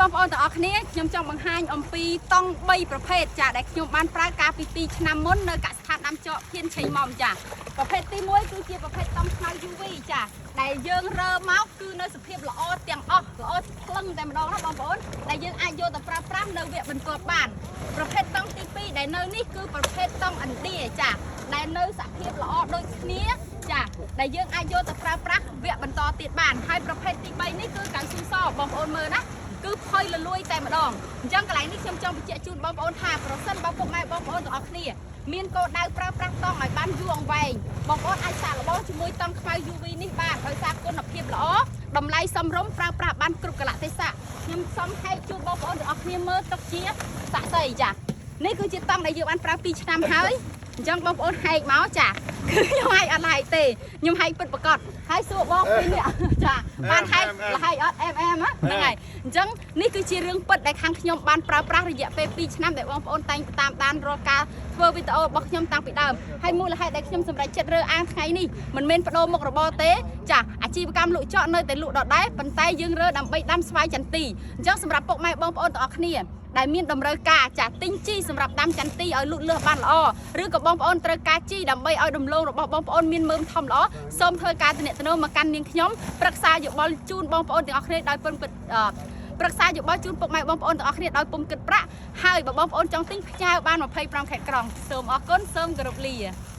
បងប្អូនទាំងអស់គ្នាខ្ញុំចង់បង្ហាញអំពីតង់3ប្រភេទចាដែលខ្ញុំបានប្រើកាលពី2ឆ្នាំមុននៅកសិដ្ឋានដាំចកភៀនឆេងមុំចាប្រភេទទី1គឺជាប្រភេទតង់ខ្មៅ UV ចាដែលយើងរើមកគឺនៅសភាពល្អទាំងអស់ល្អភ្លឹងតែម្ដងណាបងប្អូនដែលយើងអាចយកទៅប្រើប្រាស់នៅវគ្គបន្ទាប់បានប្រភេទតង់ទី2ដែលនៅនេះគឺប្រភេទតង់ឥណ្ឌាចាដែលនៅសភាពល្អដូចគ្នាចាដែលយើងអាចយកទៅប្រើប្រាស់វគ្គបន្តទៀតបានហើយប្រភេទទី3នេះគឺកៅស៊ូសបងប្អូនមើលណា គឺផុយលលួយតែម្ដងអញ្ចឹងកន្លែងនេះខ្ញុំចង់បញ្ជាក់ជូនបងប្អូនថាប្រសិនបើពុកម៉ែបងប្អូនទាំងអស់គ្នាមានគោលដៅប្រើប្រាស់តង់ឲ្យបានយូរអង្វែងបងប្អូនអាចសាកល្បងជាមួយតង់ខ្មៅ UV នេះបានដោយសារគុណភាពល្អតម្លៃសមរម្យប្រើប្រាស់បានគ្រប់កលៈទេសៈខ្ញុំសូមហែកជូនបងប្អូនទាំងអស់គ្នាមើលទុកជាសាក់សីចានេះគឺជាតង់ដែលយើងបានប្រើ2ឆ្នាំហើយអញ្ចឹងបងប្អូនហែកមកចាគឺខ្ញុំហែកអត់ហែកទេខ្ញុំហែកពិតប្រាកដហើយសួរបងពីរនេះចាបានហែកលហែកអត់អែមអែមហ្នឹងហើយ អញ្ចឹងនេះគឺជារឿងពិតដែលខាងខ្ញុំបានប្រើប្រាស់រយៈពេល2ឆ្នាំដែលបងប្អូនតែងតាមដានរាល់ការធ្វើវីដេអូរបស់ខ្ញុំតាំងពីដើមហើយមូលហេតុដែលខ្ញុំសម្រេចចិត្តរើអាងថ្ងៃនេះមិនមែនបដូរមុខរបរទេចាអាជីវកម្មលក់ចក់នៅតែលក់ដដែលប៉ុន្តែយើងរើដើម្បីដាំស្វាយចន្ទីអញ្ចឹងសម្រាប់ពុកម៉ែបងប្អូនទាំងអស់គ្នាដែលមានតម្រូវការចាទិញជីសម្រាប់ដាំចន្ទីឲ្យលូតលាស់បានល្អឬក៏បងប្អូនត្រូវការជីដើម្បីឲ្យដំឡូងរបស់បងប្អូនមានមើមធំល្អសូមធ្វើការទំនាក់ទំនងមកកាន់នាងខ្ញុំប្រឹក្សាយោបល់ជូនបងប្អូនទាំងអស់គ្នាដោយពឹងពិតអឺ ប្រឹក្សាយោបល់ជូនពុកម៉ែបងប្អូនទាំងអស់គ្នាដោយពុំគិតប្រាក់ហើយបើបងប្អូនចង់ទិញផ្ញើបាន25ខេត្តក្រុងសូមអរគុណសូមគោរពលា។